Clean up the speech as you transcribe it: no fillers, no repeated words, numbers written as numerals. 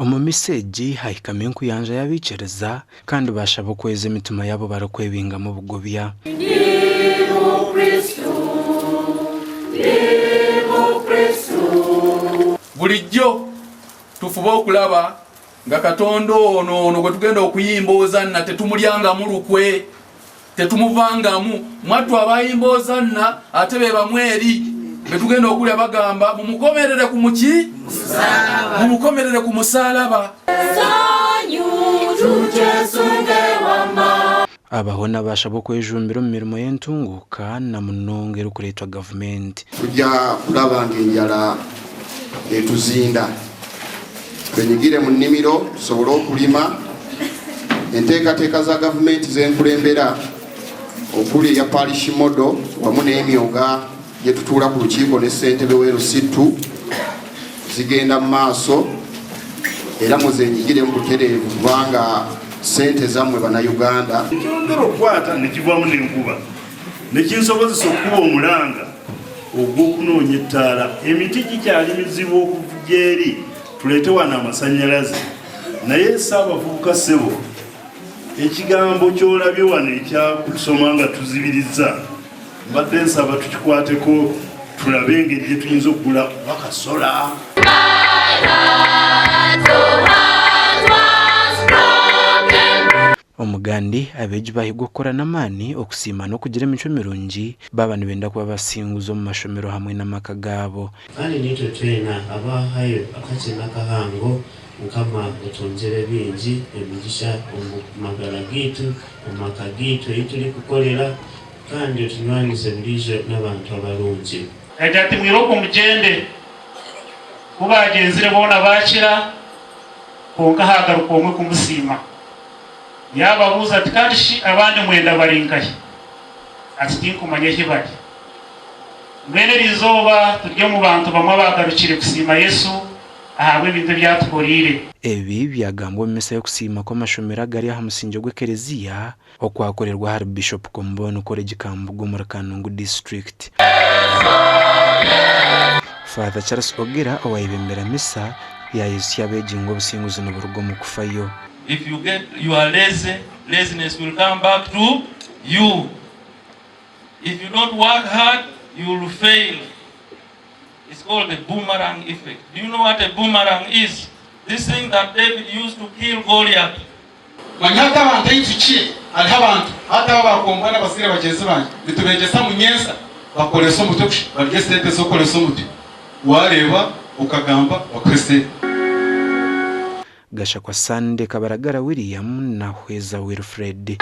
Omu misa egi hahikamu enkuyanja y'abaikiriza kandi baashaba okweza emitima yaabo barikwebingamu obugobya. Bulijjo tufube okulaba nga Katonda ono ono gwe tugenda okuyimba Ozanna tetumulyangamu lukwe, tetumuvangamu. Mwattu abayimba Ozanna ate be bamu eri be tugenda okulya bagamba mumukomerere ku muki? Mumukomerere ku musaalaba. Abaho nabaashaba okwejumbira omu mirimo y'entunguuka na munonga erikureetwa gavumenti. Tujja kulaba ng'enjala etuzinda. Twenyigire mu nnimiro tusobole okulima. Enteekateeka za gavumenti ze nkulembera okuli eya Parish Model wamu n'emyoga gye tutuula ku lukiiko ne ssentebe w'e Lusitu zigenda mu maaso era muzenyigiremu butereevu kubanga ssente zammwe Bannayuganda. Kyongera okukwata ne kivaamu n'enkuba ne kinsobozesa okukuba omulanga ogw'okunoonya ettaala. Emiti gikyali mizibu okuva eri tuleete wano amasannyalaze naye Ssaabavubuka ssebo ekigambo ky'olabye wano ekya kusoma nga tuzibirizza mbadde nsaba tukikwateko tulabe engeri gye tuyinza okugula oba kasola. Omugandi, abeegi bahigwa okukora n'amaani, okusiima n'okugira emicwe mirungi baaba nibenda kuba abasinguzi omu mashomero hamwe n'amaka gaabo. Kandi naitwe twena abaahayo akakye n'akahango, Mukama otwongyere bingi, emigisha omu magara gaitu, omu maka gaitu ei turikukorera, kandi otunywanise buriijo n'abantu abarungi. Yaagira ati, Mwirooko mugyende. Ku baagyenzire boona baakira, kwonka haagaruka omwe kumusiima. Yaababuuza ati, Kandi shi abandi mwenda bari nkahi? Ati, Tinkumanya ahi bari. Mbwenu eri izooba turi omu bantu bamwe abaagarukire kusiima Yesu ahabw'ebintu ebi atukoreire. Ebi byagambwa omu misa y'okusiima kw'amashomero agari aha musingye gw'ekereziya okwakorerwa ahari Bishop Comboni College Kambugu omuri Kanungu District. Father Charles Ogira owayebembera misa yayijutsya abeegi ngu obusinguzi niburuga omu kufayo. If you get you are lazy, laziness will come back to you. If you don't work hard, you will fail. It's called the boomerang effect. Do you know what a boomerang is? This thing that David used to kill Goliath. Manya hati abantu ahi tuhikire hariho abantu hati aba abakombwa n'abazaire bagyenzi bangye nitubeegyesa ngu nyensa bakoresa omutwe kusha barye esente z'okukoresa omutwe wareeba okagamba bakuhe esente. Gashakwa Sunday Kabaragara William na Hweza Wilfred.